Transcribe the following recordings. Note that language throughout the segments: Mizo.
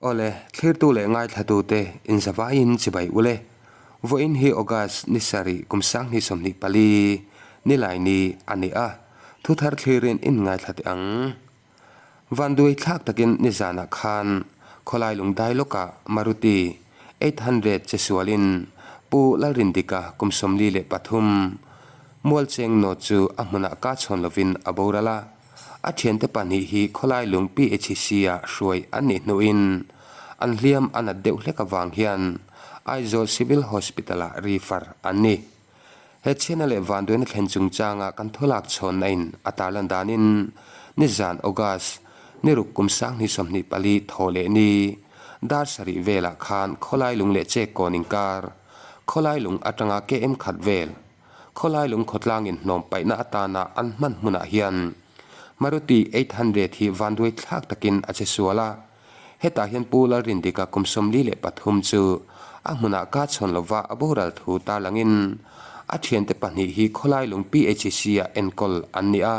Awle, thlirtu leh ngaithlatute inzavaiin chibai ule. Vawiin hi August ni sarih kum 2024 Nilaini a ni a, thuthar thlirin in ngaithla teh ang. Vanduai thlak takin nizanah khan khawlai lungdai lawkah Maruti 800 che sualin Pu Lalrindika kum 43 Mualcheng nawt chu a hmunah ka chhawn lovin a boral a. A thiante pahnih hi khawlai lung PHC-ah hruai an nih hnuin an hliam a nat deuh hlek avang hian Aizawl Civil Hospital-ah refer an ni. He chhiatna leh vanduaina thlen chungchanga kan thawlak chhawnna in a tarlan danin nizan August ni ruk kum 2024 thaw leh ni dar sarih velah khan khawlai lung leh chek kawn inkar khawlai lung atanga KM khat vel khawlai lung khawtlangin hnawm paihna atana an hman hmunah hian Maruti 800 hi vanduai thlak takin a che sual a. Hetah hian Pu Lalrindika kum 43 chu a hmunah ka chhawn lova a boral thu tarlangin a thiante pahnih hi khawlai lung PHC-ah enkawl an ni a.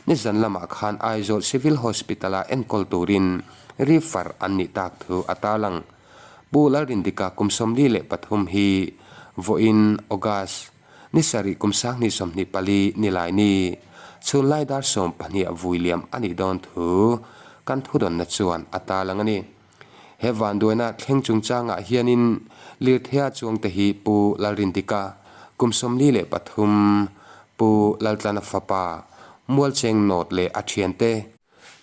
Nizan lamah khan Aizawl Civil Hospital-ah enkawl turin refer an nih tak thu a tarlang. Pu Lalrindika kum 43 hi vawiin August Ni sarih kum 2024 nilai ni chhunlai dar 12 ah vui liam a nih dawn thu kan thudawnna chuan a tarlang a ni. He vanduaina thleng chungchangah hianin lirtheia chuangte hi Pu Lalrindika kum 43, Pu Laltlana fapa Mualcheng Nawt leh a thiante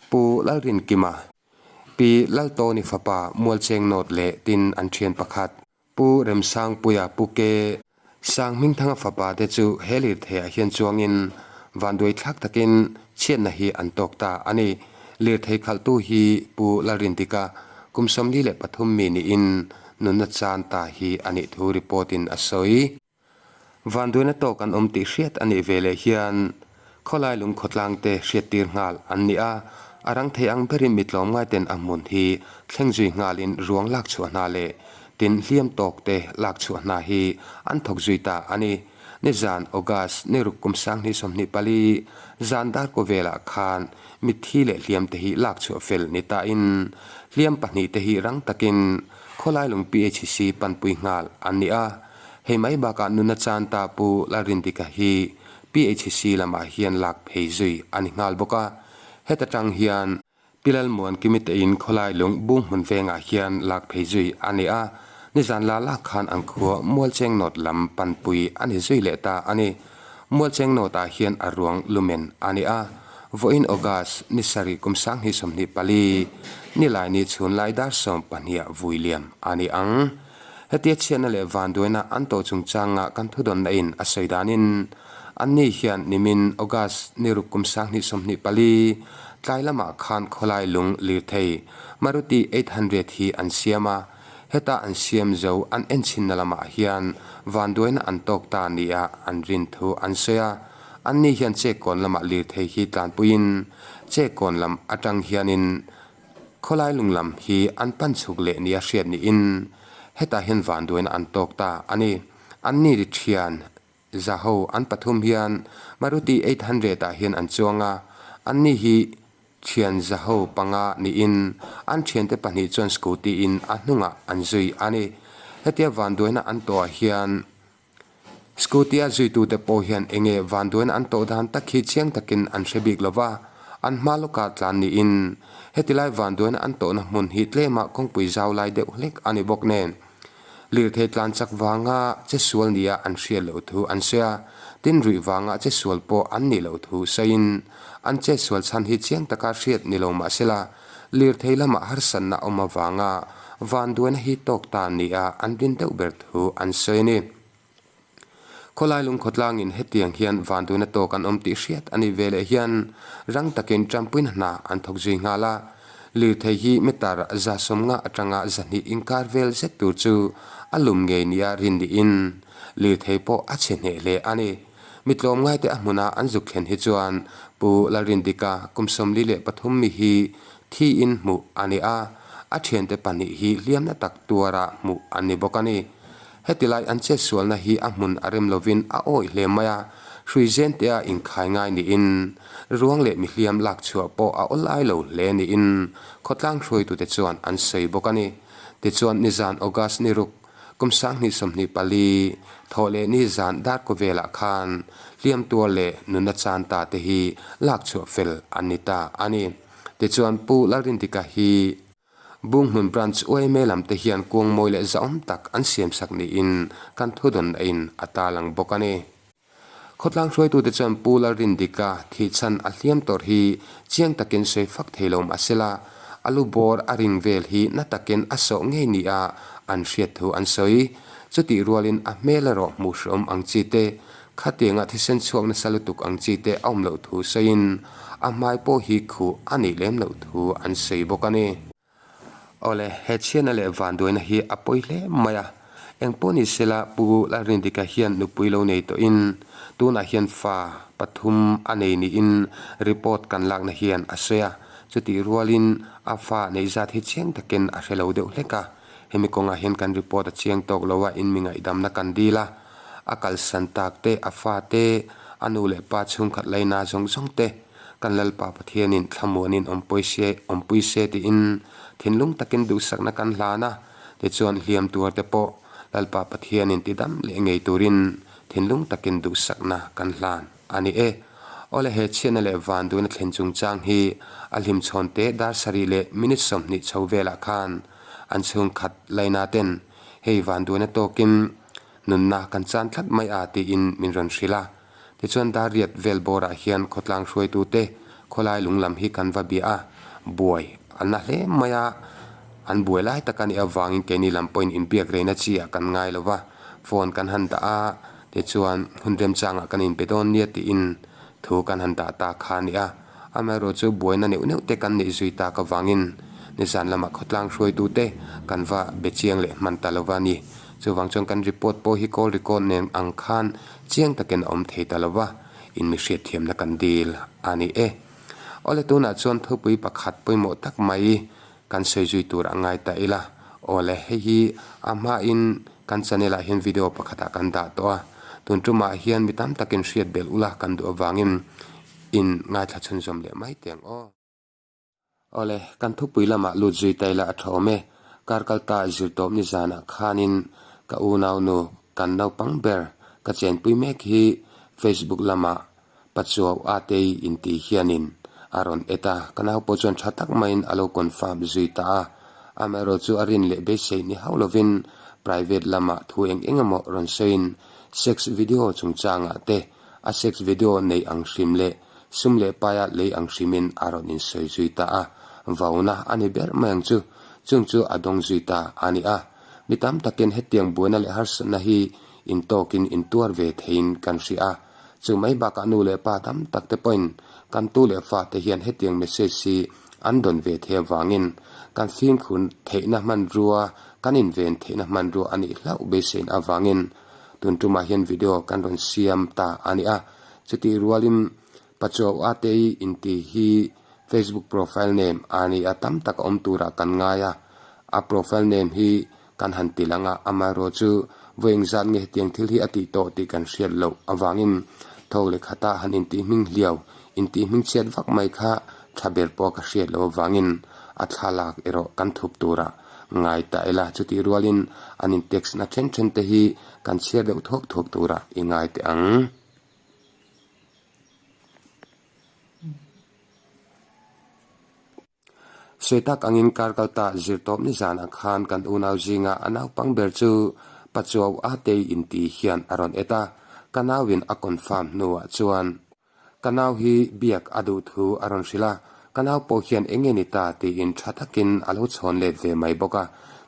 Pu Lalrinkima, Pi Laltawni fapa Mualcheng Nawt leh tin an thian pakhat Pu Remsangpuia Pu Ke Sanghmingthanga fapa te chu he lirtheiah hian chuangin vanduai thlak takin chhiatna hi an tawk ta a ni. Lirthei khalhtu hi Pu Lalrindika kum 43 mi niin nunna chan ta hi a nih thu report in a sawi. Vanduaina tawk an awm tih hriat a nih veleh hian khawlai lung khawtlang te hriattir nghal an ni a, a rang thei ang berin mi tlawmngai ten a hmun hi thleng zui nghalin ruang lak chhuah hna leh tin hliam tawk te lak chhuah hna hi an thawk zui ta a ni. Nizan August ni ruk kum 2024 zan dar kaw velah khan mitthi leh hliam te hi lak chhuah fel ni tain hliam pahnih te hi rang takin khawlai lung PHC panpui nghal an ni a. Hei mai bakah nuna chan ta Pu Lalrindika hi PHC lamah hian lak phei zui a ni nghal bawk a. Heta tang hian Pi Lalmuan Kimitein khawlai lung bung hmun vengah hian lak phei zui a ni a. Nizan la lak khan an khua Mualcheng North lam panpui a ni zui leh ta a ni. Mualcheng North ah hian a ruang lumen a ni a. Vawiin August ni sarih kum 2024 Nilaini chhun lai dar 12 ah vui liam a ni ang. Hetia chhiatna leh vanduaina an tawh chungchanga kan thudawnna in a sawi danin anni hian nimin August ni ruk kum 2024 tlai lamah khan khawlai lung lirthei Maruti 800 hi an siam a, heta an siam zo an enchhinna lamah hian vanduaina an tawk ta nia an rin thu an sawi a, anni hian chekkawn lamah lirthei hi tlanpuiin chekkawn lam atang hianin Khawlai lung lam hi an pan chhuk leh nia hriat niin hetah hian vanduaina an tawk ta a ni. Anni ri thian za ho an pathum hian Maruti 800 ah hian an chuang a, anni hi thian za ho panga niin an thiante pahnih chuan scooty in a hnungah an zui a ni. Hetia vanduaina an tawhah hian Scooty a zuitute pawh hian enge vanduaina an tawh dan tak hi chiang takin an hre bik lova, an hma lawkah tlan niin hetilai vanduaina an tawhna hmun hi tlema kawngpui zau lai deuh hlek a ni bawk nen. Lirthei tlan chak vanga che sual nia an hriat loh thu an sawi a, tin ruih vanga che sual pawh an nih loh thu sawiin an che sual chhan hi chiang taka hriat ni lo mahsela lirthei lamah harsatna awm avanga vanduaina hi tawk ta nia an rin deuh ber thu an sawi a ni. Khawlai lung khawtlangin hetiang hian vanduaina tawk an awm tih hriat a nih veleh hian rang takin tanpuina hna an thawk zui nghal a. Lirthei hi meter 150 atanga 200 inkar vel zet tur chu a lum ngei nia rin niin lirthei pawh a chhe hneh hle a ni. Mi tlawmngaite a hmuna an zuk thlen hi chuan Pu Lalrindika kum 43 mi hi thiin hmuh a ni a, a thiante pahnih hi hliamna tak tuara hmuh an ni bawk a ni. Heti lai an chetsualna hi a hmun a rem lovin a awih hle mai a, Hruizen tea inkhai ngai niin ruang leh mihliam lak chhuah pawh a awl ai lo hle niin khawtlang hruaitute chuan an sawi bawk a ni. Tichuan nizan August ni ruk kum 2024 thawh leh nizan darkaw velah khan hliam tuar leh nunna chan ta te hi lak chhuah fel an ni ta a ni. Tichuan Pu Lalrindika hi Bunghmun Branch yma lam te hian kuang mawi leh zahawm tak an siamsak niin kan thudawnna in a tarlang bawk a ni. Khawtlang hruaitute chuan Pu Lalrindika thihchhan a hliam tawrh hi chiang takin sawi fak thei lo mahsela a lu bawr a ring vel hi na takin a sawh ngei nia an hriat thu an sawi. Chutih rualin a hmel erawh hmuh hreawm ang chi te, khatianga thisen chhuak nasa lutuk ang chi te a awm loh thu sawiin a hmai pawh hi khuh a nih lem loh thu an sawi bawk a ni. Awle, he chhiatna leh vanduaina hi a pawi hle mai a. Engpawh ni sela Pu Lalrindika hian nupui lo nei tawhin tunah hian fa pathum a nei niin report kan lakna hian a sawi a. Chutih rualin a fa neih zat hi chiang takin a hre lo deuh hlek a. Hemi kawngah hian kan report a chiang tawk lo a, in mi ngaihdamna kan dil a. A kalsan tak te, a fa te, a nu leh pa chhungkhat laina zawng zawng te, Kan Lalpa Pathianin thlamuanin awmpui se, awmpui se tiin thinlung takin duhsakna kan hlan a, tichuan hliam tuar te pawh Lalpa Pathianin tidam leh ngei turin thinlung takin duhsakna kan hlan a ni e. Awle he chhiatna leh vanduina thlen chungchang hi a hlimchhawn te dar sarih leh minute 20 chho velah khan an chhungkhat laina ten hei vanduaina tawkin nunna kan chan tlat mai a tiin min rawn hrilh a. Tichuan Darriat vel bawrah hian khawtlang hruaitute khawlai lung lam hi kan va bia a, buai an na hle mai a, an buai lai tak a nih avangin keini lam pawhin inbiak reina chi ah kan ngai lo va, phone kan han dah a, tichuan hun remchangah kan inbe dawn nia tiin thu kan han dah ta kha a ni a. Amaherawh chu buaina neuh neuh te kan neih zui tak avangin nizan lamah khawtlang hruaitute kan va be chiang leh hman ta lo va ni. Chuvang chuan kan report pawh hi call record nen ang khan chiang takin a awm thei ta lo va, in mi hriatthiamna kan dil a ni e. Awle tunah chuan thupui pakhat pawimawh tak mai kan sawi zui tur a ngai ta ila. Awle hei hi a hmain kan channel ah hian video pakhatah kan dah tawh a, tun tumah hian mi tam takin hriat belh ula kan duh avangin in ngaithla chhunzawm leh mai teh ang aw. Awle, kan thupui lamah lut zui ta ila a tha awm e. Kar kal ta zir tawp ni zanah khanin ka unaunu kan naupang ber ka chenpui mek hi Facebook lamah Pachuau Atei inti hianin a rawn et a, ka nau pawh chuan tha tak maiin a lo confirm zui ta a. Amaherawh chu a rin leh beisei ni hauh lovin private lamah thu eng eng emaw rawn sawiin sex video chungchangah te a sex video nei ang hrim leh sum leh paia lei ang hrimin a rawn insawi zui ta a, vauna a ni ber mai ang chu, chung chu a dawng zui ta a ni a. Mi tam takin hetiang buaina leh harsatna hi intawkin intuar ve theiin kan hria a, chu mai bakah nu leh pa tam tak te pawhin kan tu leh fate hian hetiang message hi an dawn ve thei avangin kan fimkhur theihna hmanrua, kan inven theihna hmanrua a nih hlauh beisein avangin tun tumah hian video kan rawn siam ta a ni a. Chutih rualin Pachuau Atei inti hi Facebook profile name a ni a, tam tak a awm turah kan ngai a, a profile name hi kan han ti lang a, amaherawh chu vawi engzat nge hetiang thil hi a tih tawh tih kan hriat loh avangin tho leh khata han intih hming hliau, intih hming chhiat vak mai kha tha ber pawh ka hriat loh avangin a thlalak erawh kan thup turah ngai ta ila. Chutih rualin an in text na then then te hi kan chhiar deuh thuak thuak turah i ngai teh ang. Sawi tak angin kar kal ta zir tawp ni zanah khan kan unau zinga a naupang ber chu Pachuau Atei inti hian a rawn et a, ka nauin a confirm hnuah chuan ka nau hi biak a duh thu a rawn hrilh a, ka nau pawh hian eng nge ni ta tiin tha takin a lo chhawn let ve mai bawk a,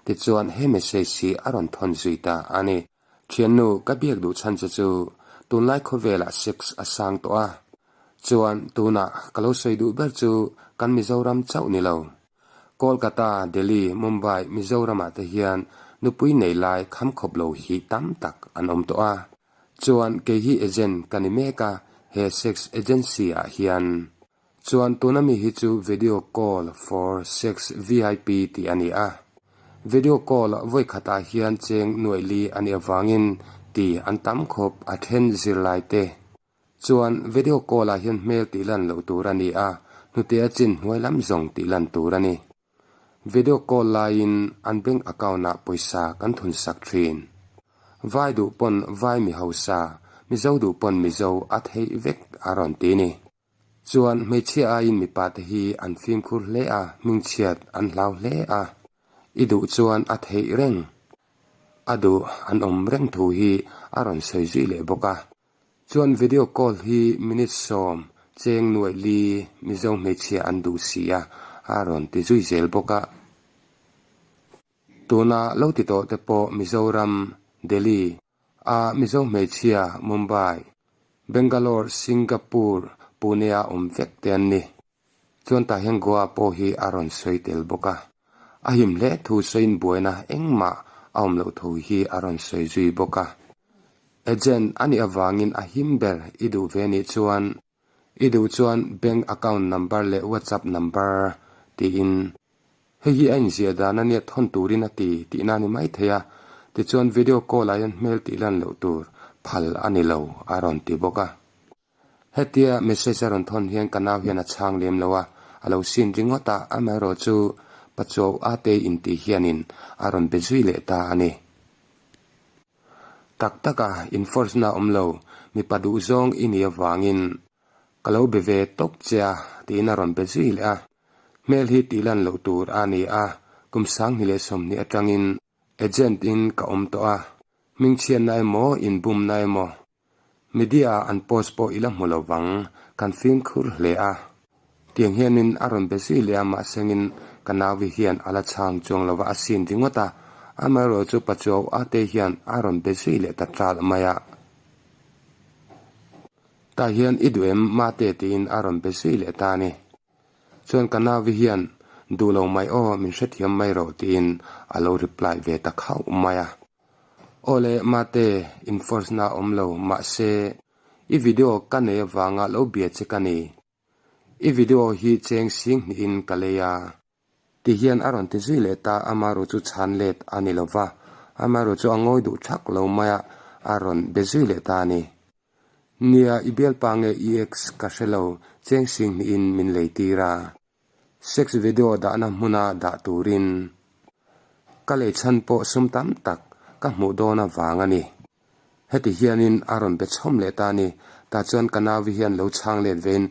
tichuan he message hi a rawn thawn zui ta a ni. Thiannu, ka biak duh chhan che chu tunlai khawvelah sex a sang tawh a, chuan tunah ka lo sawi duh ber chu kan Mizoram chauh ni lo. Kolkata, Delhi, Mumbai, Mizoramah te hian nupui nei lai kham khawp lo hi tam tak an awm tawh a. Chuan kei hi agent ka ni mek a, he sex agency ah hian. Chuan tuna mi hi chu video call for sex vip tih a ni a. Video call vawi khatah hian cheng nuaih li a nih avangin ti an tam khawp a then zirlai te. Chuan video call ah hian hmel tih lan loh tur a ni a, hnute a chin hnuai lam zawng tih lan tur a ni. Video call laiin an bank account ah pawisa kan thun sak thin. Vai duh pawn vai mi hausa, Mizo duh pawn Mizo a theih vek a rawn ti ni. Chuan hmeichhia aiin mipa te hi an fimkhur hle a, hmingchhiat an hlau hle a, i duh chuan a theih reng. A duh an awm reng thu hi a rawn sawi zui leh bawk a. Chuan video call hi minute 10 cheng nuaih li Mizo hmeichhia an duh si a, a rawn ti zui zel bawk a. Tuna lo ti tawh te pawh Mizoram, Delhi, a Mizo hmeichhia Mumbai, Bangalore, Singapore, Pune a awm vek te an ni. Chuan tah hian Goa pawh hi a rawn sawi tel bawk a. A him hle thu sawiin buaina engmah a awm loh thu hi a rawn sawi zui bawk a. Agent a nih avangin a him ber i duh ve nih chuan i duh chuan bank account number leh WhatsApp number tiin hei hi a inziah dan a nia thawn turin a ti tihna a ni mai thei a. Tichuan video call ah hian hmel tih lan loh tur phal a ni lo a rawn ti bawk a. Hetia message a rawn thawn hian ka nau hian a chhang lem lo a, a lo sin ringawt a, amaherawh chu Pachuau Atei intih hianin a rawn be zui leh ta a ni. Tak tak a, enforce na awm lo, mipa duhzawng i nih avangin ka lo be ve tawp che a, tiin a rawn be zui leh a. Hmel hi tihlan loh tur a ni a, kum 2020 atangin agent in ka awm tawh a, hmingchhiatna emaw inbumna emaw Media ah an post pawh i la hmu lo vang, kan fimkhur hle a. Tiang hianin a rawn be zui leh a, mahsengin ka nauvi hian a la chhang chuang lo va, a sin ringawt a. Amaherawh chu Pachuau ate hian a rawn be zui leh ta ṭalh mai a. Tah hian i duh em mate tiin a rawn be zui leh ta a ni. Chuan ka nauvi hian duh lo mai aw, min hrethiam mai rawh tiin a lo reply ve ta khauh mai a. Aw le mate, enforce na awm lo, mahse i video ka nei avanga lo bia che ka ni. I video hi cheng sing hnihin ka lei a. Ti hian a rawn ti zui leh ta, Amaru chu chhan let a ni lo va, Amaru chu a ngawi duh thak lo mai a, a rawn be zui leh ta a ni. Nia, i bialpa nge i ex ka hre lo, cheng sing hnihin min lei tir a. Sex video dahna hmuna dah turin ka lei chhan pawh sum tam tak ka hmuh dawn avang a ni. Heti hianin a rawn be chhawm leh ta a ni. Tah chuan ka nauvi hian lo chhang let vein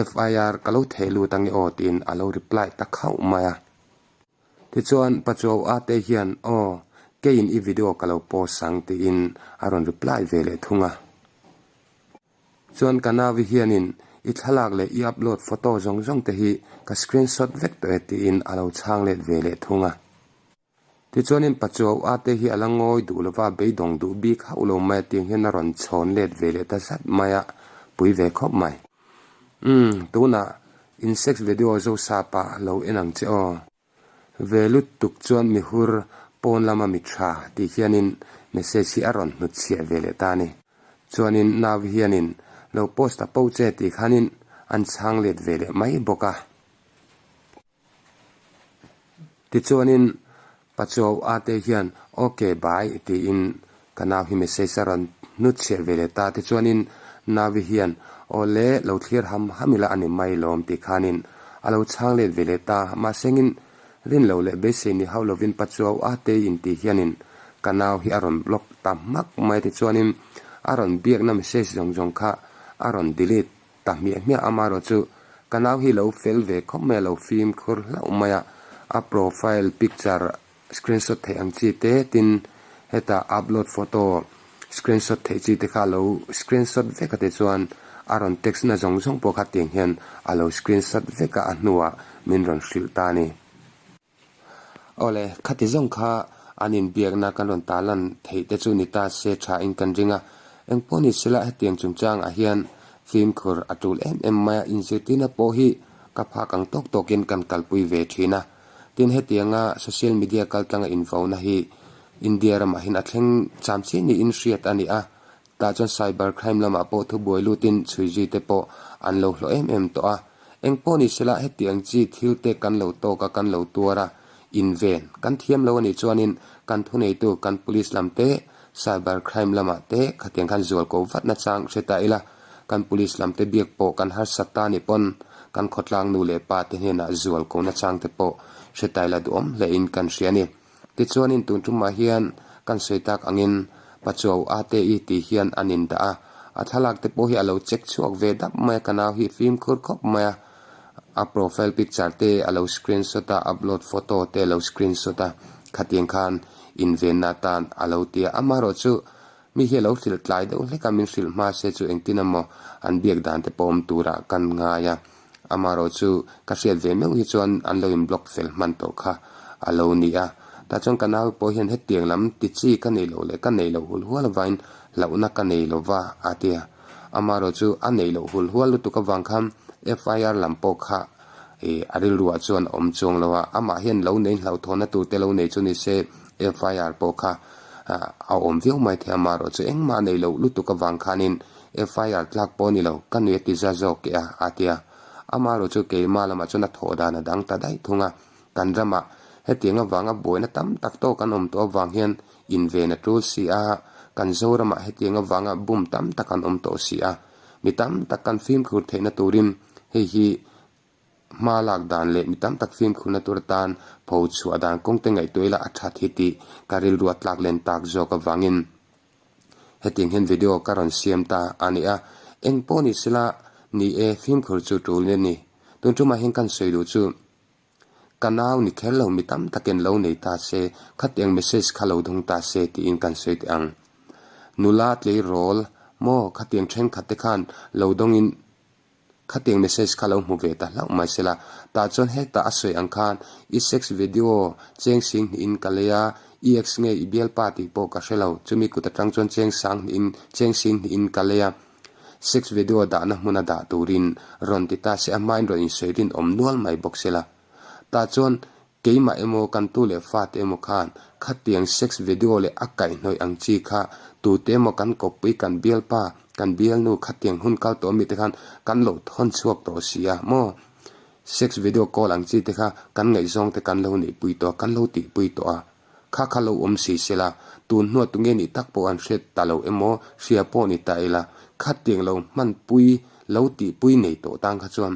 FIR ka lo theh lut ange aw tiin a lo reply ta khauh mai a. Tichuan Pachuau ate hian aw keiin i video ka lo post ang tiin a rawn reply ve leh thung a. Chuan ka nauvi hianin i thlalak leh i upload photo zawng zawng te hi ka screenshot vek tawh e tiin a lo chhang let ve leh thung a. Tichuanin Pachuau ate hi a la ngawi duh lova beidawng duh bik hauh lo mai a tiang hian a rawn chhawn let ve leh ta zat mai a, pui ve khawp mai. Umm, tunah in sex video Zosapa lo en ang che aw. Ve lutuk chuan mihur pawn lama mi tha tih hianin message hi a rawn hnutchhiah ve leh ta a ni. Chuanin nau hianin lo post a po che tih khanin an chhang let ve leh mai bawk a. Tichuanin Pachuau ate hian ok bye tiin ka nau hi message a rawn hnutchhiah ve leh ta. Tichuanin Navi hian aw le lo thlir ham ham ila a ni mai lawm tih khanin a lo chhang let ve leh ta. Mahsengin rin lo leh beisei ni hauh lovin Pachuau ate intih hianin ka nau hi a rawn block ta hmak mai. Tichuanin a rawn biakna message zawng zawng kha a rawn delete Ta hmiah hmiah amaherawh chu ka nau hi lo fel ve khawp mai a, lo fimkhur hlauh mai a, a profile picture screenshot theih ang chi te tin hetah upload photo screenshot theih chi te kha a lo screenshot vek a tichuan a rawn text na zawng zawng pawh kha tiang hian a lo screenshot vek a, a hnuah min rawn hrilh ta a ni. Awle, khati zawng kha an inbiakna kan rawn tarlan theih te chu ni ta se tha in kan ring a. Engpawh ni sela hetiang chungchangah hian fimkhur a tul em em mai a, inzirtirna pawh hi ka phak ang tawk tawkin kan kalpui ve thin a. Tin, hetianga social media kaltlanga invauna hi India ramah hian a thleng cham chiah niin hriat a ni a. Tah chuan cyber crime lamah pawh thubuai lutin chhui zui te pawh an lo hlawh em em tawh a. Eng pawh ni sela hetiang chi thil te kan lo tawk a, kan lo tuar a, inven kan thiam lo a nih chuanin kan thuneitu kan police lam te cyber crime lamah te khatiang khan zual ko vat nachang hre ta ila. Kan police lam te biak pawh kan harsat ta ni pawn kan khawtlang nu leh pa te hnenah zual ko nachang te pawh hre tai la duhawm hle in kan hria a ni. Tichuanin tun tumah hian kan sawi tak angin Pachuau ATI tih hian an indah a, a thlalak te pawh hi a lo check chhuak ve dap mai a, ka nau hi fimkhur khawp mai a, a profile picture te a lo screenshot a, upload photo te a lo screenshot a, khatiang khan invenna atan a lo ti a, amaherawhchu Mi hi a lo hrilh tlai deuh hlek a, min hrilh hma se chu engtin emaw an biak dan te pawh awm turah kan ngai a. Amaherawh chu ka hriat ve meuh hi chuan an lo in block fel hman tawh kha a lo ni a. Tah chuan ka nau pawh hian hetiang lam ti chi ka nei loh leh ka nei loh hul hual avangin hlauhna ka nei lo va a ti a. Amaherawh chu a nei loh hul hual lutuk avang khan FIR lam pawh kha Ih, a rilruah chuan a awm chuang lo a, amah hian lo nei hlauhthawnna tur te lo nei chu ni se FIR pawh kha a awm viau mai thei a, amaherawh chu engmah a nei loh lutuk avang khanin FIR tlak pawh a ni lo, ka nui a ti za zawk e a, a ti a. Amaherawh chu keimah lamah chuan a thawh dan a dang ta daih thung a, kan ramah hetiang avanga buaina tam tak tawk an awm tawh avang hian inven a tul si a, kan Zoramah hetiang avanga bum tam tak an awm tawh si a, Mi tam tak kan fimkhur theihna turin hei hi hma lak dan leh mi tam tak fimkhurna tur atan pho chhuah dan kawng te ngaihtuah ila a that hi tih ka rilru a tlak len tak zawk avangin hetiang hian video ka rawn siam ta a ni a. Eng pawh ni sela ni e fimkhur chu tul a ni. Tun tumah hian kan sawi duh chu Ka nau ni kher lo mi tam takin lo nei ta se, khatiang message kha lo dawng ta se tiin kan sawi teh ang. Nula tleirawl maw khatiang thenkhat te khan lo dawngin khatiang message kha lo hmu ve ta hlauh mai sela. Tah chuan hetah a sawi ang khan i sex video cheng sing hnihin ka lei a, i ex nge i bialpa tih pawh ka hre lo, chumi kut atang chuan cheng sang hnihin cheng sing hnihin ka lei a. Sex video dahna hmuna dah turin rawn ti ta se a hmain rawn insawi rinawm nual mai bawk sela. Tah chuan keimah emaw kan tu leh fate emaw khan khatiang sex video leh a kaihhnawih ang chi kha tute emaw kan kawppui kan bialpa kan bialnu khatiang hun kal tawh mite khan kan lo thawn chhuak tawh si a maw? Sex video call ang chi te kha kan ngaihzawng te kan lo neihpui tawh a kan lo tihpui tawh a. Kha kha lo awm si se la, tun hnuah tunge nih tak pawh an hriat ta lo emaw, hria pawh ni ta ila, khatiang lo hmanpui, lo tihpui nei tawh tan kha chuan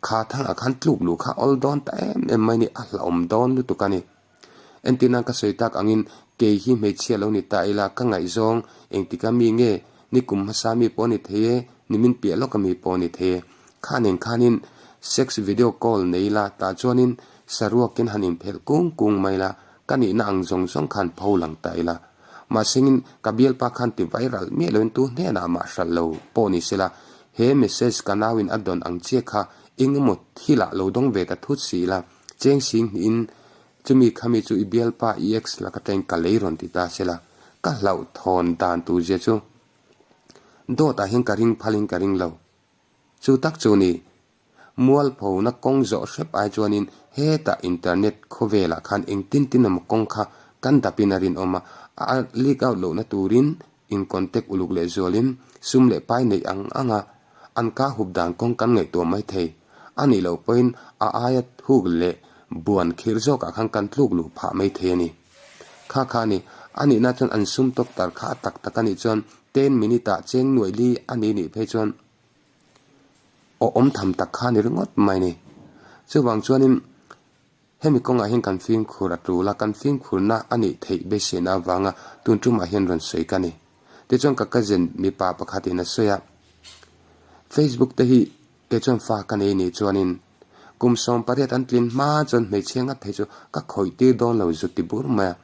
kha thangah khan tluk luh kha awl dawn ta em em mai ni, a hlauhawm dawn lutuk a ni. Entirna ka sawi tak angin kei hi hmeichhia lo ni ta ila, ka ngaihzawng engtika mi nge, ni kum hmasa mi pawh a ni thei e, ni min piah lawka mi pawh a ni thei e. Kha nen khanin sex video call nei ila, tah chuanin Saruakin han inphelh kung kung mai la, ka nihna ang zawng zawng khan pho lang ta ila. Mahsengin ka bialpa khan ti viral miah loin tu hnenah mah hralh lo pawh ni sela, he message ka nauin a dawn ang chiah kha eng emaw thilah lo dawng ve ta thut si ila, cheng sing hnihin chumi khami chu i bialpa i ex laka ṭain ka lei rawn ti ta sela, ka hlauhthawn dan tur zia chu dawtah hian ka ring phalin ka ring lo. Chu tak chu ni. Mualphona kawng zawh hrep ai chuanin hetah internet khawvelah khan engtin tin emaw kawng kha kan dapin a rinawm a, a leak out lohna turin in contact uluk leh zualin sum leh pai neih ang ang a, an ka hup dan kawng kan ngaihtuah mai thei. A nih loh pawhin a aia thuk leh buan khirh zawkah khan kan tluk luh phah mai thei a ni. Kha kha a ni. A nihna chuan an sum tawk tar kha a tak tak a nih chuan ten minute ah cheng nuaih li a ni nih phei chuan Aw awm tham tak kha ni ringawt mai ni. Chuvang chuanin hemi kawngah hian kan fimkhur a tul a, kan fimkhurna a nih theih beiseina avanga tun tumah hian rawn sawi ka ni. Tichuan ka cousin mipa pakhatin a sawi a, Facebook te hi kei chuan fa ka nei nih chuanin kum 18 an tlin hma chuan hmeichhia ngat phei chu ka khawih tir dawn lo zut ti bur mai a.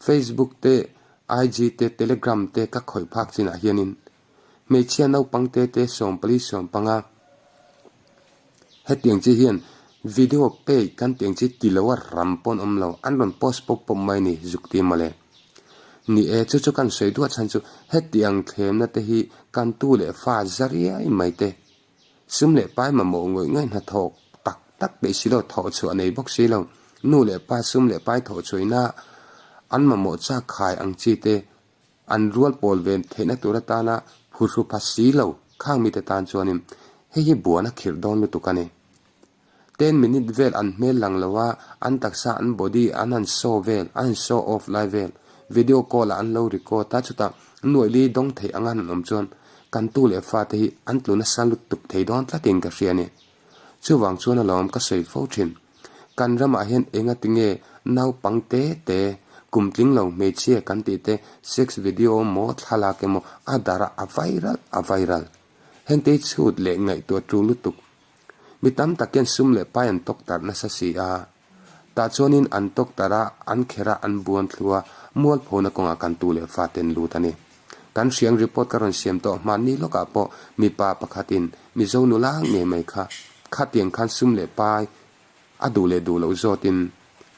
Facebook te, IG te, Telegram te ka khawih phak chinah hianin Hmeichhia naupang te te 14 15 hetiang chi hian video page kan tih ang chi ti lo a ram pawn awm lo an rawn post pawp pawp mai a ni zuk ti mawle. Ni e chu chu kan sawi duah chhan chu hetiang thlemna te hi kan tu leh fa za riai mai te sum leh pai mamawh ngawih ngawih hnathawk tak tak peih si lo thawh chhuah nei bawk si lo nu leh pa sum leh pai thawh chhuahina an mamawh chak khai ang chi te An rual pawl ve theihna tur atana phuhru pha si lo khang mite tan chuanin hei hi buan a khirh dawn lutuk a ni. Ten minute vel an hmel lang lo a, an taksa an body an han show vel, an han show off lai vel, video call ah an lo record a, chutah nuaih li dawng theih anga han awm chuan. kan tu leh fate hi an tlu nasa lutuk thei dawn tlatin ka hria a ni. Chuvang chuan alawm ka sawi fo thin. Kan ramah hian enga tinge naupang te te, kum tling lo hmeichhia kan tih te sex video maw thlalak emaw a darh a a viral a viral. Hengte hi chhut leh ngaihtuah tul lutuk. Mi tam tak hian sum leh pai an tawk tarh nasa si a. Tah chuanin an tawk tarh a, an kher a, an buan thlu a, mualphona kawngah kan tu leh fate an lut a ni. Kan hriang report ka rawn siam tawh hmanni lawkah pawh mipa pakhatin Mizo nula ngei mai kha khatiang khan sum leh pai a duh leh duh loh zawtin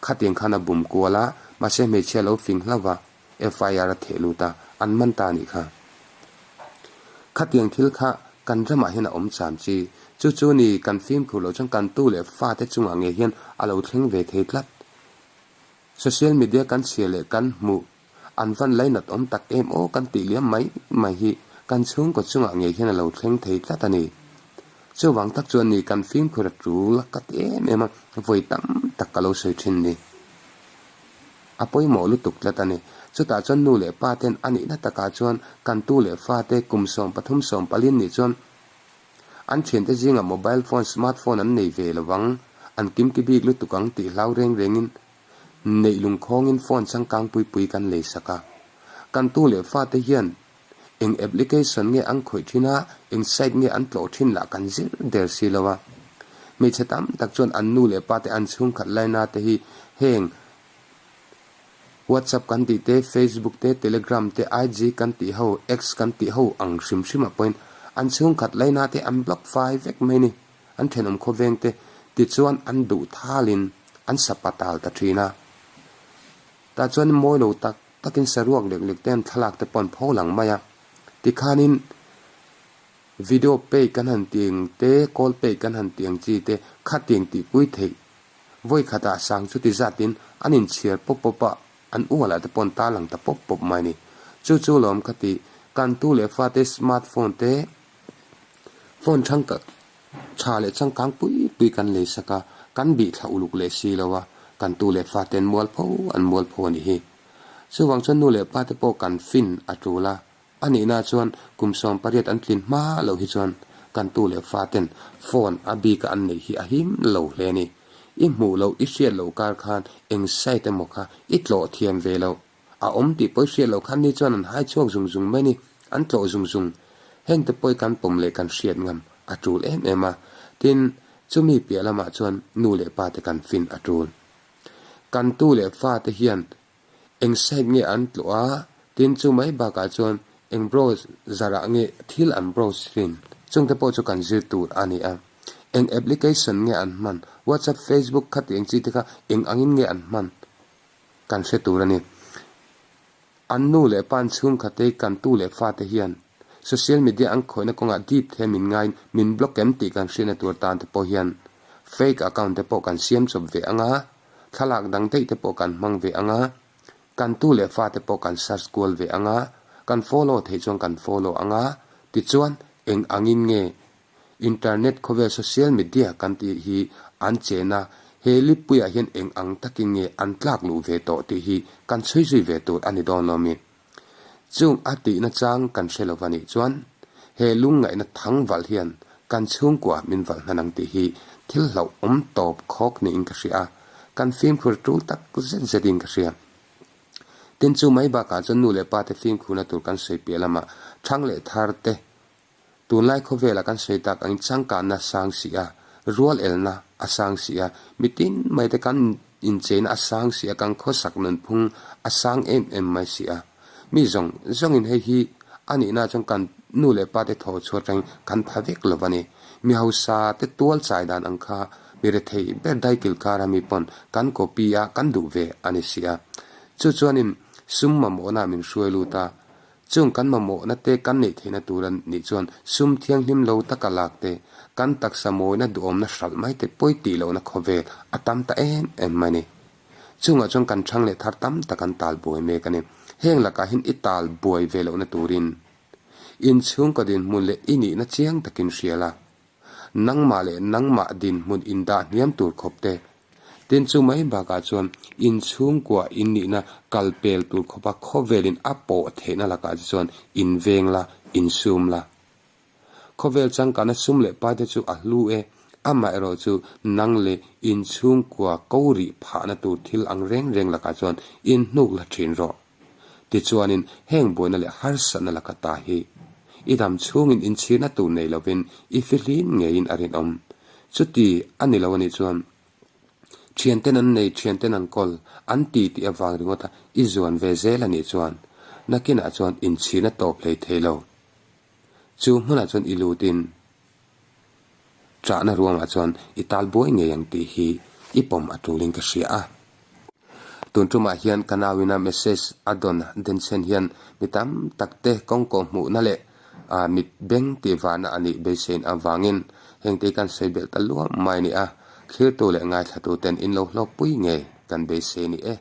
khatiang khan a bum kual a, mahse hmeichhia lo fing hlauh va, FIR a theh lut a, an man ta a nih kha. Khatiang thil kha kan ramah hian a awm cham chi. Chu chu ni kan fimkhur loh chuan kan tu leh fate chungah ngei hian a lo thleng ve thei tlat. Social media kan chhia leh kan hmuh an van lainat awm tak em aw kan tih liam mai mai hi kan chhungkaw chungah ngei hian a lo thleng thei tlat a ni. Chuvang tak chuan ni kan fimkhur a tul a ka ti em em a, vawi tam tak ka lo sawi thin ni. A pawimawh lutuk tlat a ni. Chutah chuan nu leh pa ten a nihna takah chuan kan tu leh fate kum 13 14 nih chuan an thiante zingah mobile phone, smart phone an nei ve lo vang, an kimki bik lutuk ang tih hlau reng rengin neih lungkhawngin phone changkang pui pui kan lei sak a. Kan tu leh fate hian eng application nge an khawih thin a, eng site nge an tlawh thin lah kan zir der si lo a. Hmeichhe tam tak chuan an nu leh pa te an chhungkhat laina te hi heng WhatsApp kan tih te, Facebook te, Telegram te, IG kan tih ho, X kan tih ho ang hrim hrim ah pawhin an chhungkhat laina te an block fai vek mai ni. An thenawm khawveng te tichuan an duh thalin an sapa tal ta thin a. Tah chuan mawi lo tak takin saruak lek lek te an thlalak te pawh an pho lang mai a. Tikhanin video pay kan han ti ang te, call pay kan han ti ang chi te khatiang tihpui theih vawi khatah sang chuti zatin an inchhiar pawp pawp a, an ualah te pawh an tar lang ta pawp pawp mai a ni. Chu chu lawm ka ti, kan tu leh fate smart phone te phone changkang Tha leh changkang pui pui kan lei sak a, kan bih thla uluk leh si lo a, kan tu leh fate an mualpho an mualpho a nih hi. Chuvang chuan nu leh pa te pawh kan fin a tul a, a nihna chuan kum 18 an tlin hma loh hi chuan kan tu leh faten phone a bik a an neih hi a him lo hle a ni. I hmuh loh i hriat loh kar khan eng site emaw kha i tlawh thiam ve loh. A awm tih pawi hriat loh khan ni chuan an hai chhuak zung zung mai ni, an tlawh zung zung. Heng te pawi kan pawm leh kan hriat ngam a tul em em a, tin, chumi piah lamah chuan nu leh pa te kan fin a tul. Kan tu leh fa te hian eng site nge an tlawh a, tin chu mai bakah chuan eng browse zarah nge thil an browse thin, chung te pawh chu kan zir tur a ni a. Eng application nge an hman, WhatsApp, Facebook khati eng chi te kha eng angin nge an hman, Kan hre tur a ni. An nu leh pa an chhungkhatei kan tu leh fate hian social media an khawihna kawngah deep the min ngaiin min block em tih kan hriatna tur tan te pawh hian fake account te pawh kan siam chawp ve ang a, thlalak dang daih te pawh kan hmang ve ang a, kan tu leh fate pawh kan search kual ve ang a, kan follow theih chuan kan follow ang a, tichuan eng angin nge Internet khawvel social media kan tih hi an chen a, he lippuiah hian eng ang takin nge an tlak luh ve tawh tih hi kan chhui zui ve tur a ni dawn lo mi. Chung a tihna chang kan hre lo va nih chuan he lungngaihna thang valh hian kan chhungkua min valh hnan ang tih hi thil hlauhawm tawp khawk niin ka hria a, kan fimkhur tul tak zet zetin ka hria. Tin chu mai bakah chuan nu leh pa te fimkhurna tur kan sawi piah lamah thang leh thar te Tunlai khawvelah kan sawi tak angin changkanna a sang si a, rual elna a sang si a, mitin mai te kan incheina a sang si a, kan khawsak nunphung a sang em em mai si a. Mi zawng zawngin hei hi a nihna chuan kan nu leh pa te thaw chhuat reng kan pha vek lo a ni. Mi hausa te tual chai dan ang kha mi rethei ber daikil kara mi pawn kan copy a kan duh ve a ni si a. Chu chuanin sum mamawhna min hruai lut a, Chung kan mamawhna te kan neih theihna tur a nih chuan sum thianghlim lo taka lak te, kan taksa mawina duhawmna hralh mai te pawi tih lohna khawvel a tam ta em em mai a ni. Chungah chuan kan thang leh thar tam tak an tal buai mek a ni. Heng lakah hian i tal buai ve lohna turin inchhungkaw dinhmun leh i nihna chiang takin hria la. Nangmah leh nangmah dinhmun indah hniam tur khawp te. Tin chu mai bakah chuan inchhungkua in nihna kal pel tur khawpa khawvelin a pawh theihna lakah te chuan inveng la, insum la. Khawvel changkana sum leh pai te chu a hlu e, amaherawh chu nang leh in chhungkua ko rih phahna tur thil ang reng reng lakah chuan in hnuk la thin rawh. Tichuanin heng buaina leh harsatna laka ta hi i dam chhungin inchhirna tur nei lovin i fihlim ngeiin a rinawm. Chuti a ni lo a nih chuan Thianten an nei, thianten an kawl, an ti tih avang ringawta i zuan ve zel a nih chuan nakinah chuan inchhirna tawp hlei thei lo. Chu hmunah chuan i lutin ṭahna ruangah chuan i tal buai ngei ang tih hi i pawm a tulin ka hria a. Tun ṭumah hian ka nauina message a dawn denchhen hian mi tam tak te kawngkaw hmuhna leh mit beng tih vahna a nih beisein avangin hengte hi kan sawi belh ta luam mai a ni a, thlirtu leh ngaithlatuten in lo hlawkpui ngei kan beisei a ni e.